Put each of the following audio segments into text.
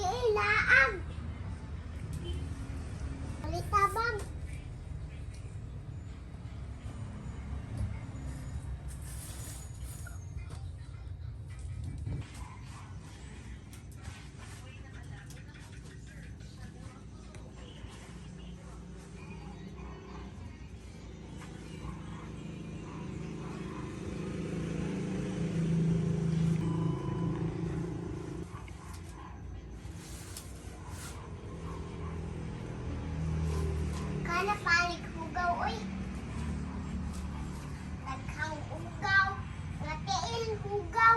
Tiil laag. Palitabang. Kana panig hugaw oy. Daghang hugaw. Nga tiil hugaw.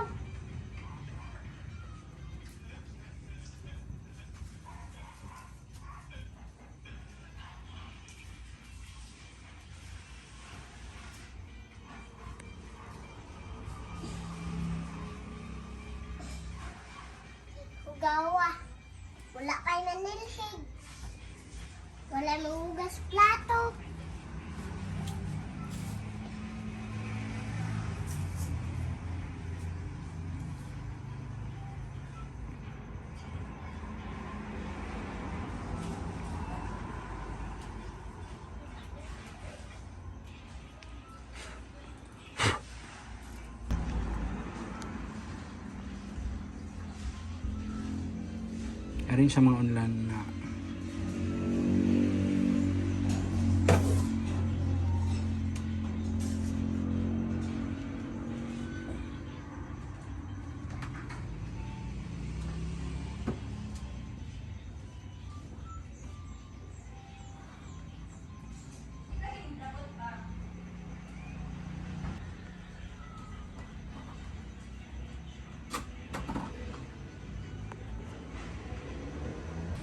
Hugaw ah. Wala kay nanilhig. Wala mahugas plato. Arin sa mga online na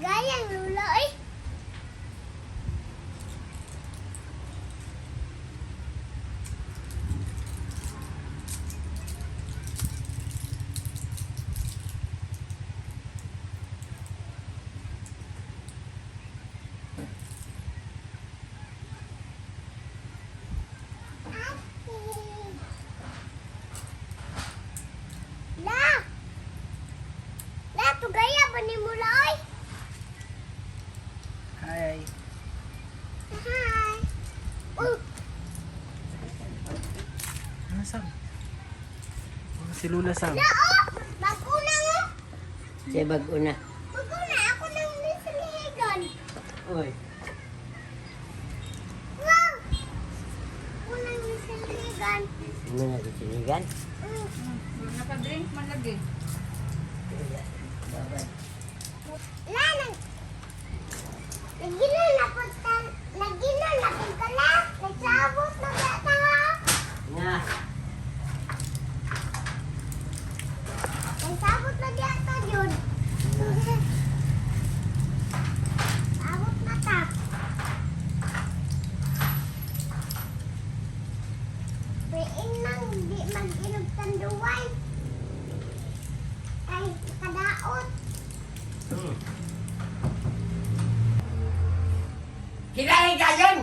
Gayang lula eh. La! La, tugaya ba ni mo la oy? Hi. Hi. Oh, Ano Sam? Oh, si Lula Sam. la oh! Bago na nga. Siya bago na. Bago na ako nang nisiligan. Oy. Wow! Ako nang nisiligan. Ano na sinigan? Naka-drink man lagi. La, nag... Nagilo na po ta... Nagilo na po ka la. Nagsabot na ba ta? Na. Nagsabot na diya ta yun. Sabot na ta. Piin lang, di mag-inog tanduway. Ay, kadaot. Kinain ka yun!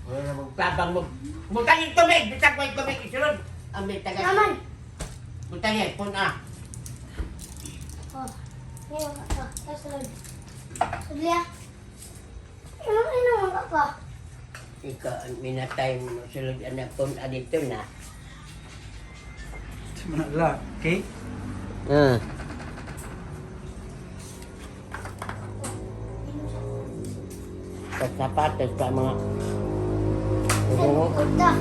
Wala mong tabang mo. Butang yung tubig! Bitag mo yung tubig! Isulod! Ang may taga. Naman. Butang yan! Pun ah! Oh, ngayon ka pa. Tapos sunod. Sudli ah. Ano inuman ka pa? Ikaw ang minatay mo sulod anak pun ah dito na. Si Manala. Cake? Ah. Sa sapatos pa mga... Oo. Punta.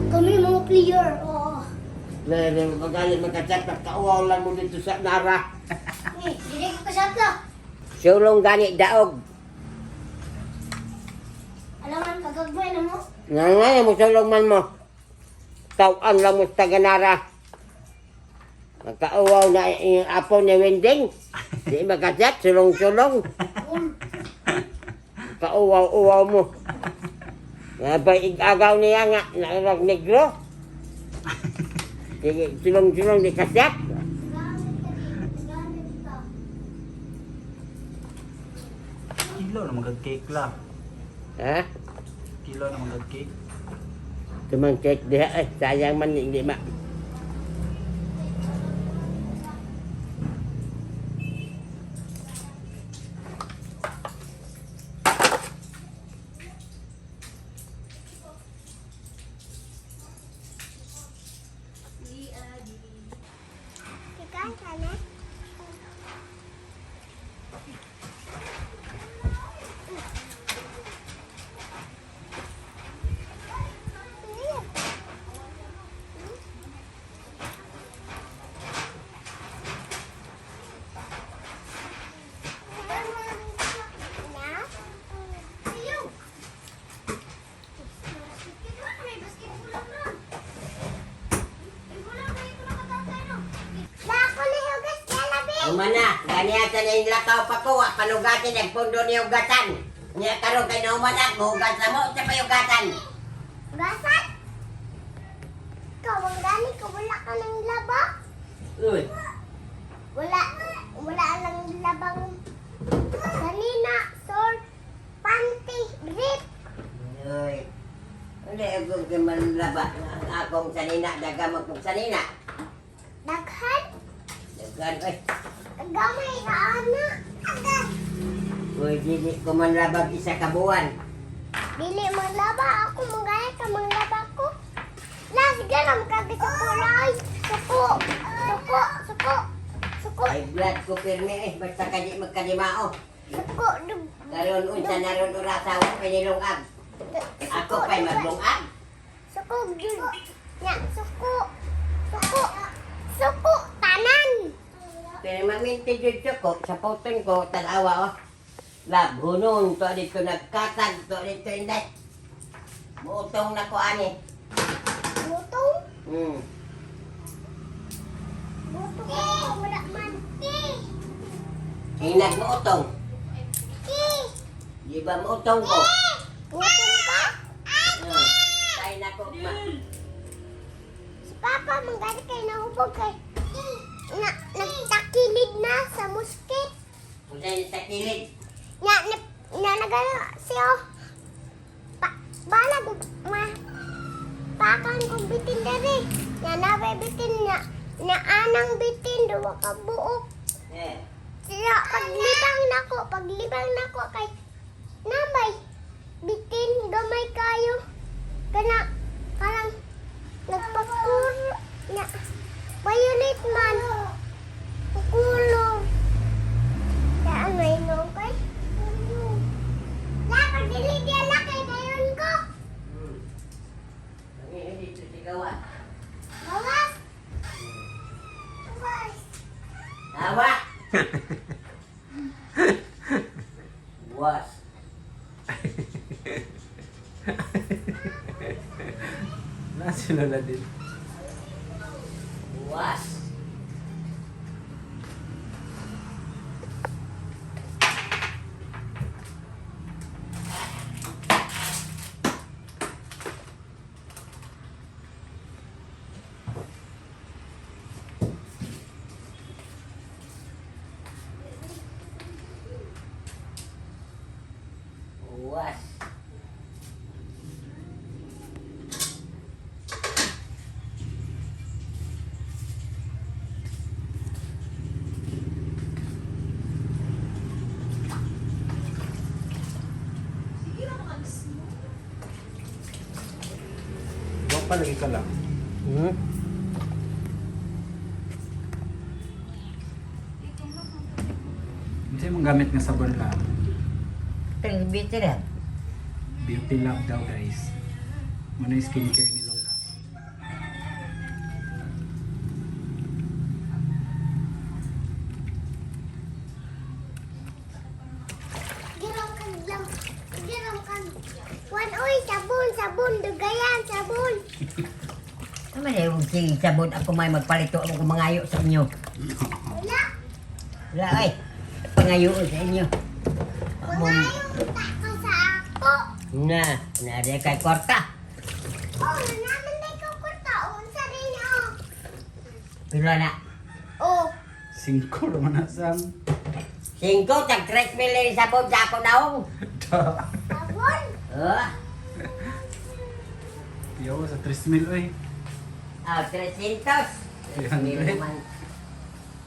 Kami mga player. Oo. Lalo, magaling magkasat, kauwaw lang mo dito sa Nara. Eh, hindi ko kasatla. Sulong gani daog. Alangan kagagmay na mo. Nga nga, mo sulong man mo. Tawaan lang mo sa taga-Nara. Magkauwaw na yung apo ni Wending. Di magkasat, sulong-sulong. Kauwaw-uwaw mo. Nga ba, igagaw niya nga, nairag negro. Sige, sulong-sulong di kasat. Gamit ka din. Gamit ka. Kilo na mga cake la. Ha? Kilo na mga cake. Tumang cake diha, eh, sayang man, hindi ma. Kuan ka na? Na? Dako na hugas kalabi. Umana, ganiya sa na lakaw pa ko, wa panugatin nagpundo ni ugatan. Nya karon kay nauman ako, hugas na mo sa payugatan. Gasat? Ikaw ang gani ko, wala ka ng laba. Uy, Wala, wala lang labang kanina, short, panty, brief. Uy. Hindi ako kay manlaba ang akong sanina, daga magkong sanina. Daghan, Dagan oy. gamay ka ana. Uy, dili ko manlabag isa ka buwan. Dili man laba ako, manggaya ka manglaba ko. La, sige lang, kagi suko lang. Suko, suko, suko, suko, Ay blood ko pirmi eh, basta kadi magkadimao. suko, dug, Karon unsa na ron orasa wa pinilungag. Ako pa'y maglungag. Suko, jud. Nya, suko, suko, suko, tanan. Pero maminti jud ko sa puton ko tanawa oh. Lab hunon to dito nagkatag to dito inday. Muutong na ko ani. Butong, Butong, wala man. Hinag muutong. Di ba muutong ko? Butong ka? Ay nako ma. Si Papa, manggali kay nahubog kay. Na, nagtakilid na sa muskit. Unsa ni sa kilid? Nya, na, na, nagano siya. Pa, balag, ma, pakan kong bitin dere. Nya, nabay bitin nya, na anang bitin, duwa ka buok. Eh. Siya, paglibang nako kay namay bitin gamay kayo. Kana karang nagpakur na violet man. Kukulong. Daan may nung kay. La, pagdili di ala kay dayon ko. Ang dito sigawa. Bawas. Bawas. Tawa. Buwas. Na si Lola din. Buwas. Buwas. Ikaw palagi ka lang. Hmm? Ano mong gamit nga sabon lang? Tingbitin na. Beauty Lab daw guys. Muna yung skincare ni Lola. Girong kan lang. Girong kan. Wan oy, sabon, sabon, dugayan, sabon. Tama na yung sige sabon ako may magpalito ako mangayo sa inyo. Wala. Wala ay. Pangayo sa inyo. Mangayo ta ka sa ako. Na, na di kay kwarta. Oh, naman day ko kurta. Unsa rin oh. Pila na. Oh, Singko naman na sam. Singko, tag 3 mil sabon sa ako naong. Da. sabon. Oh, Yo, sa 3,000 oy. ah, 300. 3,000 naman.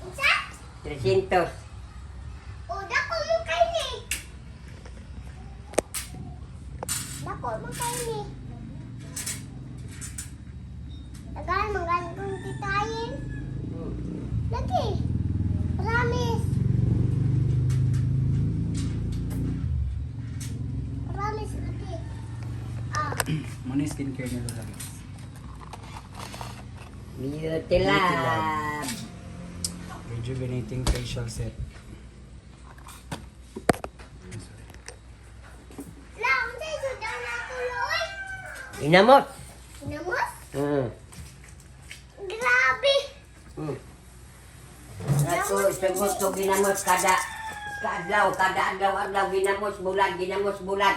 Unsa? 300. Oh, dako mo kay ni. Dako mo kay ni. Tagal mangan kong titayin. Lagi. Beauty Lab. Rejuvenating facial set. La, unsay sudan na tuloy? Inamot. Namos? Grabe. Ako, sagot ko ginamos kada kaadlaw, kada adlaw-adlaw ginamos bulan, ginamos bulan.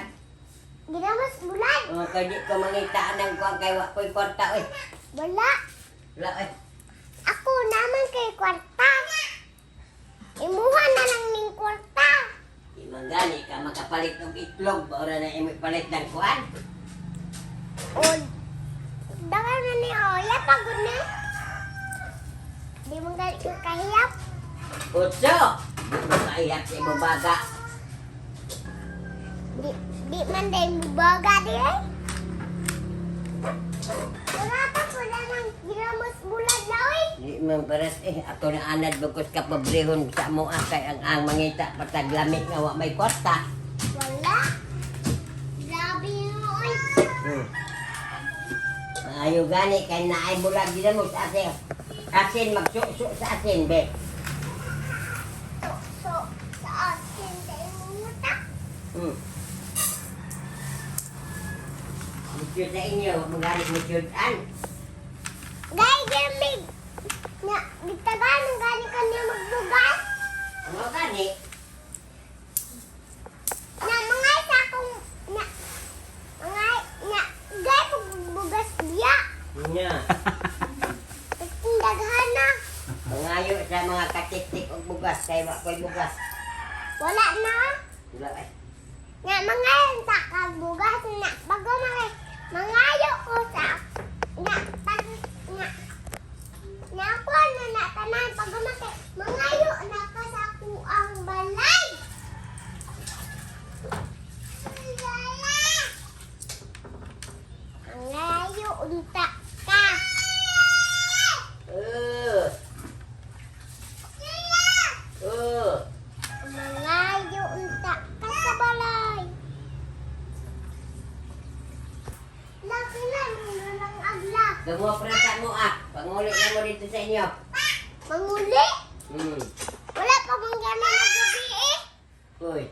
Ginamos bulan. Oh, kay di ko mangita nang kuan kay wa koy kwarta oy. Wala. Wala oy. Ako naman kay kwarta. Imuha na lang ning kwarta. Di man gani ka makapalit og itlog, ora na imo palit ng kuan. O, dagan na ni Oya pagod ni. Di mo gali ko kahiyap. Utso. Di mo kaiyat sa imo baga. Di man day mubaga di eh. Wala pa pula ng ginamos bulan na oy. Di man paras eh ako na anad bukos ka pobrehon sa mo ah, kay ang mangita pataglamit nga wa may kwarta. Wala. Grabe yun oy. Ayo gani kay naay bulag ginamos asin. Asin magsuso sa asin be. So, sa akin sa imong mata. Mucho sa inyo, magalit mo an. Gay gamig. Na, gitagan ang gani kanya magbugas. Ano gani? Na mga isa akong na mga na gay pagbugas biya. Nya. Ang daghan na. Mangayo sa mga katiktik og bugas kay wa koy bugas. Wala na. Wala ay. Nga mga sa kagbugas na bago mga mangayo ko sa na tag na na ako na na tanan pag umaki mangayo na ka sa kuang balay. Mangayo unta ka. Eh. Eh. Mangayo unta ka sa balay. Laki na lang agla. Gawa prata mo ah. Panguli na mo dito sa inyo. Manguli. Wala pa manggani na gabi eh. Uy.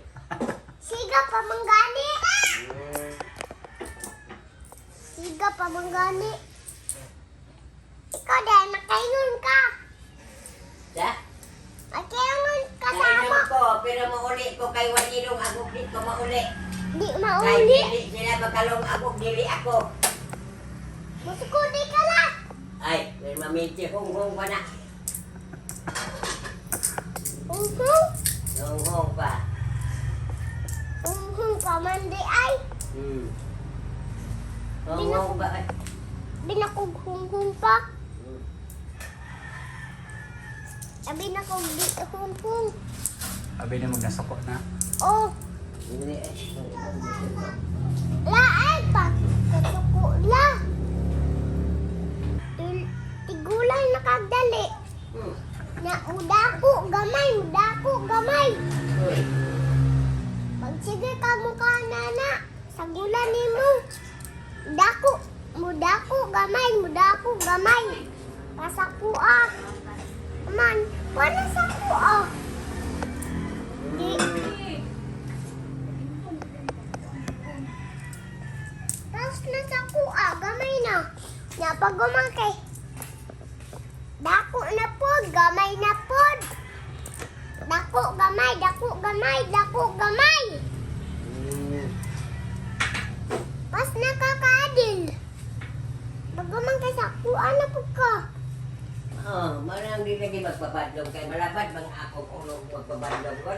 Siga pa manggani. Siga pa manggani. Ikaw dahil makaingon ka. Sa? Makaingon ka sa Kainom amo. ko, pero mauli ko kay Walilong agok di ko mauli. Di Kay mauli. dili sila makalong agok dili ako. Musukuli ka lang. Ay, may maminti hong-hong pa na. Unghong. Hong-hong pa. Unghong pa man di ay. Hong-hong ba? Ay. Binakog hunghong pa. Sabi na kong di hunghong. Abi na magnasuko na. Oh, Hindi eh. la ay pa. Kasuko la. Tigulang nakagdali. Na mudako gamay, mudako gamay. Uy. Pagsige ka mukha nana, sagulan nimo. Dako, mudako gamay, mudako gamay. Pasakua. Man, wala sa kuha. Di. Tapos na sa kuha, gamay na. Napagumangkay. Dako na pod, gamay na pod. Dako gamay, dako gamay, dako gamay. Pas nakakaadil. Pagumangkay sa kuha na pod ka. Oh, marang di lagi magpabadlong kay malabad bang ako ulong magpabadlong ko.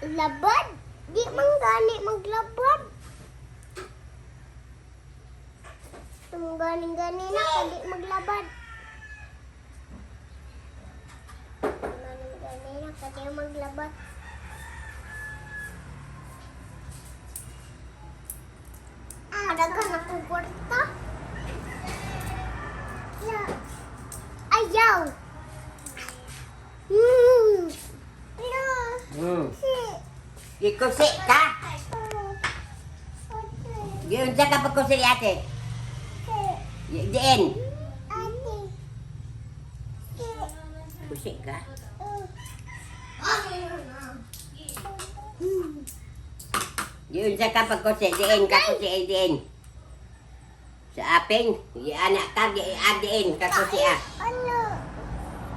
Labad? Di man gani maglabad. Tung gani-gani na ka di maglabad. Gani-gani na ka di maglabad. Ah, daghan ako kwarta. Ya. Ayaw. Pero, si Gikusi ka. Giunsa ka pagkusi ate. Diin. Ate. Kusi ka? Yun sa ka pagkusi, diin ka kusi, ay diin. Sa aping, giana ka, giadiin ka kusi ah. Ano?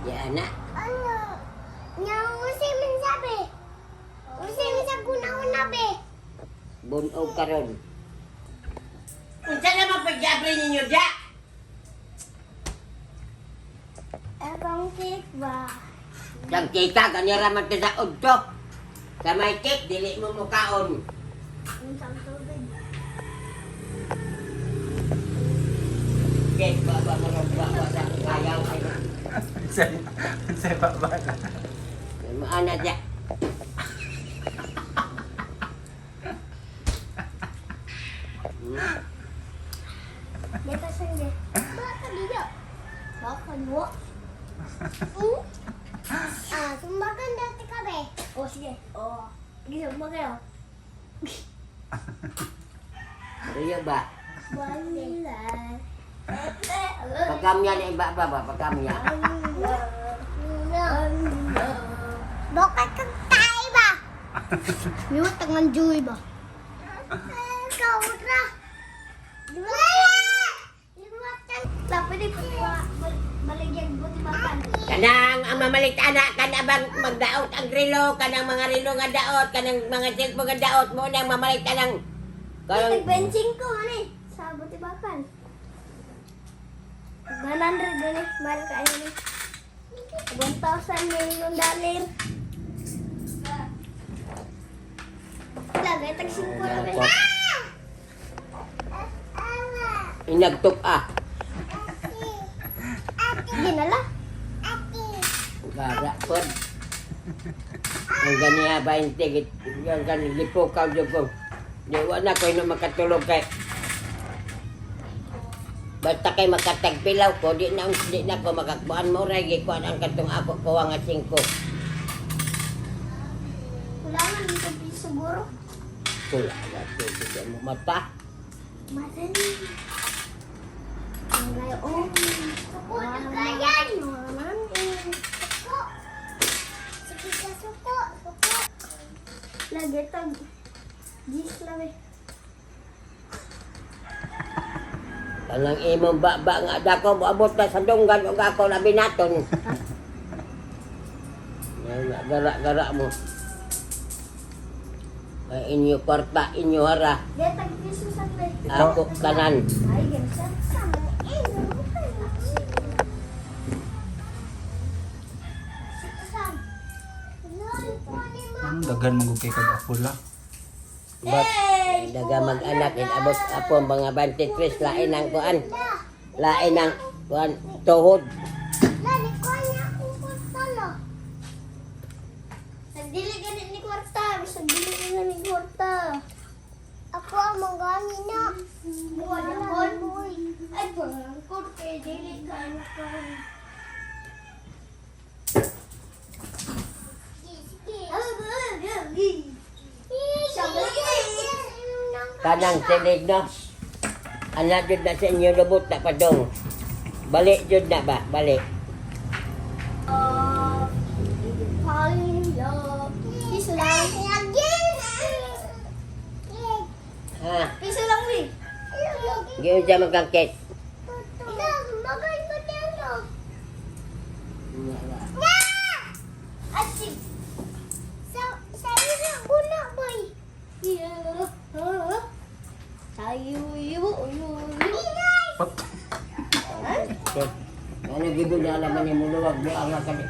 Giana. Ano? Nya usi man sabi. Usi man sa guna-una be. Bunog karon. Unsa naman pag-abri ninyo dya? Akong cake ba? Kang kita, ganyan raman ka sa udto. Sa may cake, dili mo mukaon. Unsang tubig. Cake, ba ba mo ba ba sa kayaw ay. Unsay ba ba na? Maana dya. Dito sende. Baka dito. Baka mo. Hmm? Ah, sumbagan dati ka be. O sige. O. Sige, sumbagan. Riyo ba? Wala. Pagkamya na iba ba ba? Pagkamya. Bakit kang tae ba? Miwat ang joy ba? Ikaw ra. Kanang ang mamalit ana kana bang magdaot ang relo kanang mga relo nga daot kanang mga cellphone nga daot mo nang mamalit anang kanang Nag-benching ko ano eh. Sa buti bakal. 100 gani, mahal ka ano eh. 1,000 million dollar. Lagay tag 5 na ba? Inagtok ah. Ginala? Gara pod. Ang ganiya ba yung tigit yung gani lipukaw jud ko. Di wa na ko ino makatulog kay basta kay makatagpilaw ko di na ko makakuan mo ra gikuan ang katong ako kuha nga 5. Wala man dito piso siguro. Wala na to mo mata. Madali. Ang gayon. Suko, nagayan. Suko. Sige ka, suko. Suko. Lagi tag. Gis lang eh. Kanang imong baba nga dako moabot na sa dunggan ug ako labi naton. Nga gara-gara mo. Ay inyo kwarta, inyo hara, Di tag piso sa pre. ako kanan. Ay, ganun sa. Ang daghan man gud kay kag apula. But daga mag-anak inabot apo mga 23 lain ang kuan. Lain ang kuan tuhod. Lali ko niya akong kwarta no. Nagdili ganit ni kwarta, bisag dili ganit ni kwarta. Ako ang manggani na. Wala ko. Ay, pangangkot kay dili ka ano ka. Kanang silig no. Ana jud na sa inyo lubot na padong. Balik jud na ba? Balik. Fall in love. Piso lang. Ha. Piso lang, we. Giyon siya magkangkit. Pat. Ano gibo na alaman ni muluwag mo ang kani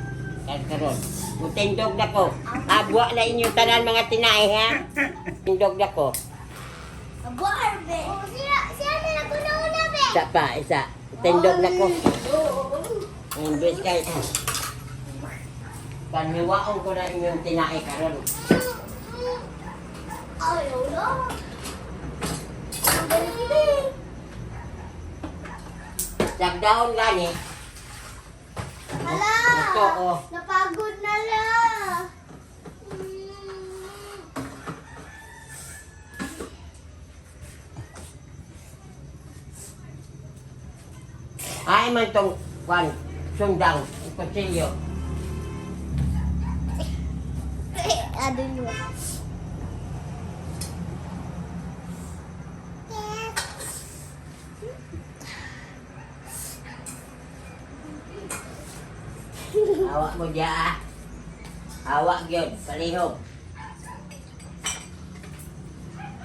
karon. Mutindog na ko. Abwa na inyong tanan mga tinay ha. Tindog na ko. Isa pa, isa. Tindog na ko. Imbes kay Paniwaon ko na inyong tinay karon. Ayaw na. Sagdaon gani. Hala! Ito oh. Napagod na la. Ay man tong kwan sundang kutsilyo. Adulwa. Hawa mo diya ah. Hawa gyud, palihog.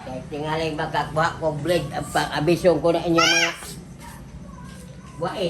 Kay tingaling makakuha ko blade ang pang-abisong ko na inyong mga buwae.